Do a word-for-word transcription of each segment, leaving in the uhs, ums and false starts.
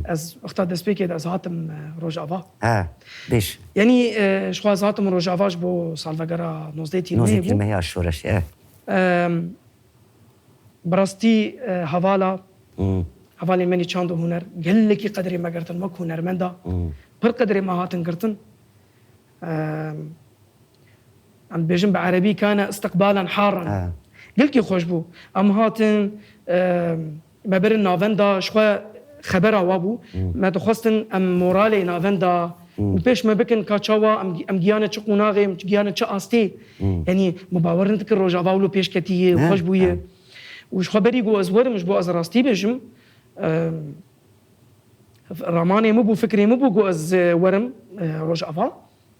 Ez wexta destpêkê de ez hatim, e, Rojava. Ha, bêj. Yanî, e, ji xwe ez hatim Rojava ji bo salvegera nozdeh Tîrmehê Nozdeh bû. Tîrmehê ya şoreşê, e. Em, bi rastî, e, hevala, hevalên me nî çand û huner gelekî qedrê me girtin wek hunermenda. Pir qedrê me hatin girtin. Em, em dibêjin bi erebî kane istiqbalen haran. Ha. Gelkî xweş bû. Em hatin, em, me birin navenda, ji xwe xebera wa bû. Me dixwestin em moralê navenda û pêş me bikin ka çawa em, em giyane çi qonaxê, em giyane çi astê. Yanî me bawer nedikir Rojava wilo pêş ketiye, Ne, xweş bûye. ne. Û ji xwe berî ku ez werim ji bo ez rastî bêjim, em, ramanê min bû, fikrê min bû ku ez, e, werim, e, Rojava.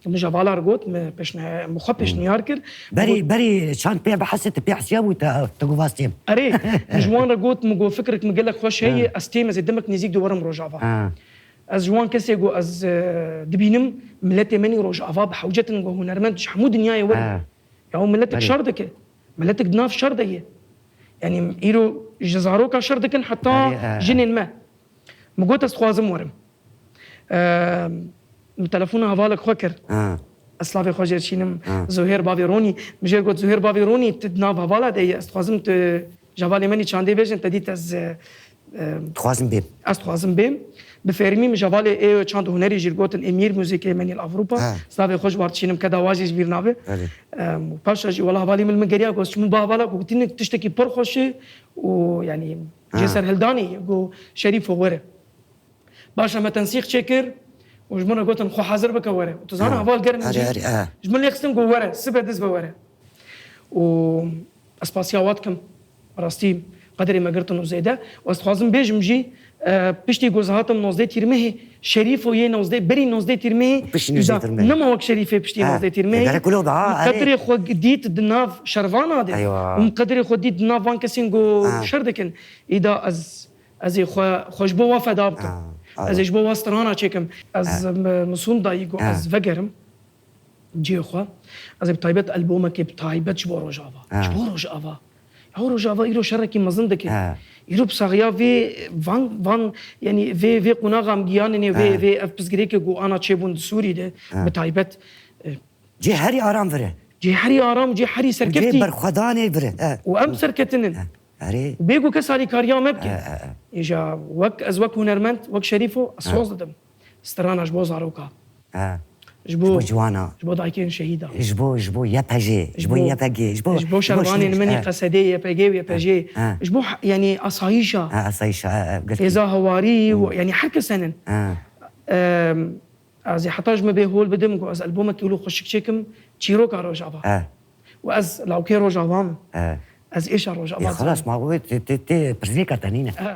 Min ji hevala re got, min pêşne-, min xwe pêşniyar kir. Berî, berî çand pê bihesê, tu pê hesiya bû, te, te got vastêm. Erê, min ji wan re got, min got, fikrek min gelek xweş heye, ez têm, ez ê demek nêzîk de werim Rojava. Ha. Ez ji wan kesê got, ez, e, dibînim, miletê me nî Rojava bi hewcetin, got, hunermend ji hemû dinyayê werin. Ha. Ya û miletek Belê. şer dike. Miletek di nav şer de ye. Yanî îro ji zaroka şer dikin heta Belê, e, e. jinên me. Min got, ez dixwazim werim. E, min telefona hevalek xwe kir. Ha. Ez slavê xwe jê dişînim. Ha. Zuhêr bavê Ronî. Min jê got, Zuhêr bavê Ronî, tu di nav hevala de yî. Ez dixwazim tu ji hevalê me nî çandê bêjin, te dît ez, e, e, Dixwazim bêm. Ez dixwazim bêm. Bi fermî min ji hevalê ê çand û hunerî jî gotin, ê mîr muzîkê me nî li Ewropa. Ha. Slavê xwe ji wan dişînim, keda wa jî ji bîr nabe. Belê. Em, û paşa jî wela hevalî min, min geriya got, ji min ba hevala ku gotin tiştekî pir xweş e û yanî Ha. cê serhildanê ye, got, Şerîfo were. Baş e, me tensîq çêkir û ji min re gotin, xwe hazir bike were. Û tu zana Ha. heval germ Erê, jî. erê, ha. Ji min lê xistin got were, sibe diz be were. Û ez spasiya wa dikim. Rastî qedrê me girtin û zêde. Û ez dixwazim bêjim jî, e, piştî ku ez hatim nozdeh Tîrmehê, Şerîfo yê nozdeh, berî nozdeh Tîrmehê, Piştî nozdeh Tîrmehê. nema wek Şerîfê piştî Ha, nozdeh Tîrmehê. gerek wilo daha, Min erê. Qedrê xwe dît di nav şervana de. Eywa. Min qedrê xwe dît di nav van kesên ku Ha. şer dikin. Îda ez, ez ê xwe, xwe ji bo wa feda bikim. Ha, ha. Ez ê ji bo wa strana çêkim. Ez, me, min sûnd dayî ku Ha. ez vegerim cihê xwe. Ez ê bi taybet albomekê bi taybet ji bo Rojava. Ha. Ji bo Rojava. Ya Rojava îro şerekî mezin dike. Ha. Îro bi saxiya vê van, van, yanî vê, vê qonaxa em giyanine, vê, Ha. vê ev pirsgirêkê ku ana çêbûn di Sûrî de, Ha. bi taybet, e, Cê herî aram vire. Cê herî aram, cê herî Cê serkeftî. berxwedanê vire. E. Û em serketinin. E. Erê. Bê ku kes alîkariya me bike. E, e, Îja wek ez wek hunermend, wek Şerîfo, ez soz didim. Strana ji bo zaroka. E. Ji bo, Ji bo ciwana. Ji bo dayikên şehîda. Ji bo, ji bo Y P G, ji bo Y P G, ji bo, Ji bo şervanên min ê e. Q S D, Y P G û Y P G. Ha. Ji bo ha-, yanî asayîşa. Ha, asayîşa, e, e, gelkî. Hêza hewarî û yanî her kes henin. Ha. Em, Ez ê heta ji me bê hol bidim ku ez albomekî wilo xweşik çêkim, çîroka Rojava. E. Û ez lawkê Rojava me. E. Ez êşa Rojava E, xelas, dizanim. ma wê tê, tê, tê pirsgirêka te nîne. E.